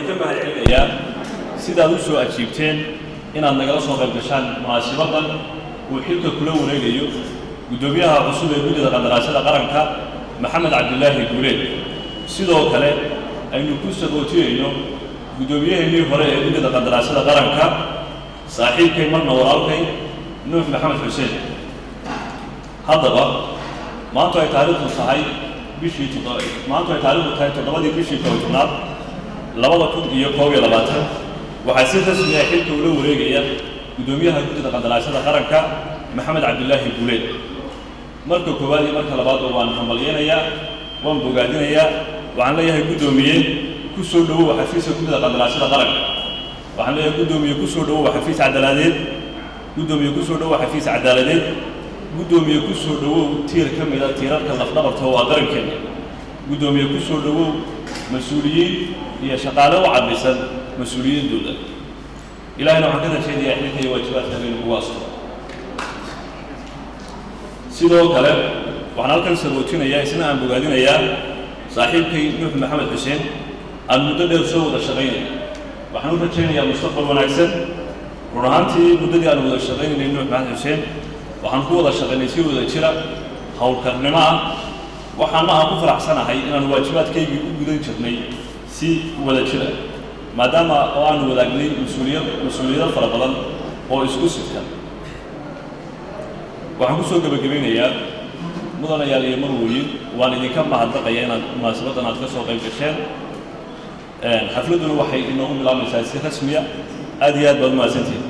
Idinka mahad celinayaa sidaad u soo ajiibteen inaad nagala soo qayb gashaan munaasibadan uu xilka kula wareegayo guddoomiyaha cusub ee Guddida Qandaraasyada Qaranka, Maxamed Cabdilaahi Guuleed. Sidoo kale aynu ku sagootiyeyno guddoomiyaheennii hore ee Guddida Qandaraasyada Qaranka, saaxiibkay marna walaalkay, Nuux Maxamed Xuseen. Haddaba maantu ay taariikhdu tahay bishii, maantu ay taariikhdu tahay 7-dii bishii 11aad 2021, waxaa si rasmi ah xilka ula wareegaya guddoomiyaha Guddida Qandaraasyada Qaranka, Maxamed Cabdilaahi Guuleed. Marka koowaad iyo marka labaadba waan hambalyeynayaa, waan bogaadinayaa. Waxaan leeyahay, guddoomiye, ku soo dhowow xafiiska Guddida Qandaraasyada Qaranka. Waxaan leeyahay, guddoomiye, ku soo dhowow xafiis cadaaladeed. Guddoomiye, ku soo dhowow xafiis cadaaladeed. Guddoomiye, ku soo dhowow tiir ka mid a tiirarka lafdhabarta oo ah qarankeena. Guddoomiye, ku soo dhowow mas-uuliyiin iyo shaqaale u cabisan mas-uuliyiintooda. Ilahayna waxaan ka rajaynayaa xilka iyo waajibaadka inuu kugu asturo. Sidoo kale waxaan halkan sagootinayaa, isna aan bogaadinayaa saaxiibkay Nuux Maxamed Xuseen, aan muddo dheer soo wada shaqaynaya. Waxaan u rajaynayaa mustaqbal wanaagsan. Run ahaantii, muddadii aan wada shaqaynaynay Nuux Maxamed Xuseen, waxaan ku wada shaqaynay si wada jira, howlkarnimo ah. Waxaana aan ku faraxsanahay inaan waajibaadkaygii u gudan jirnay si wada jira, maadaama oo aanu wadaagnay mas-uuliyad, mas-uuliyado fara badan oo isku sidkan. Waxaan ku soo gebagabaynayaa, mudanayaal iyo marwooyin, waan idinka mahadnaqaya inaad munaasabaddan aad ka soo qayb gasheen. Xafladduna waxay inoogu bilaabaysaa si rasmiya. Aad iyo aad baad umahadsantihin.